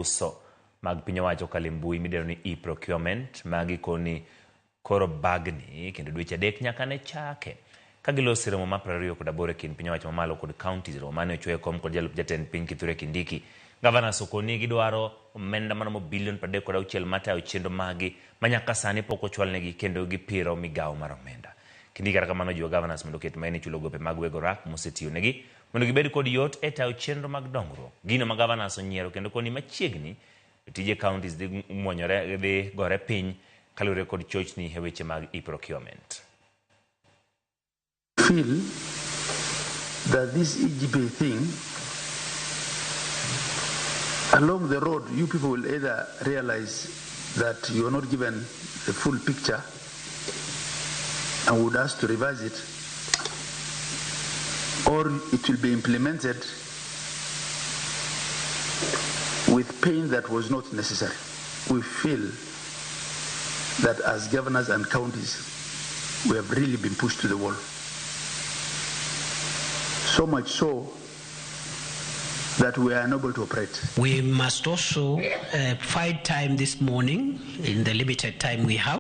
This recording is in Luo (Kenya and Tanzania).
Uso mag piny owacho kokalo e mbui midendo ni e-procurement ma gikoni koro bagni kendo dweche 3 nyaka ne chake. Ka giloso e romo mar 28 e kind piny owacho mamalo kod counties, romo mane ochwe e kom kod jalup jatend piny Kithure Kindiki. Governors okoni gidwaro omenda maromo bilion 36 matayo chenro maggi ma nyaka sani pok ochwalnegi kendo gipiro migawo mar omenda. Kindiki kata kamano ojiwo governors mondo oket maino e chulo gope mag weg orak mosetiyonegi mondo gibed kod yot e tayo chenro mag dongruok. Gino ma governors onyiero kendo koni machiegni tije counties dhi muonyore dhi gore piny kaluwore kod chochni e weche mag e-procurement. Feel that this EGP thing, along the road, you people will either realize that you are not given the full picture and would ask to revise it, or it will be implemented with pain that was not necessary. We feel that as governors and counties, we have really been pushed to the wall. So much so that we are unable to operate. We must also find time this morning, in the limited time we have.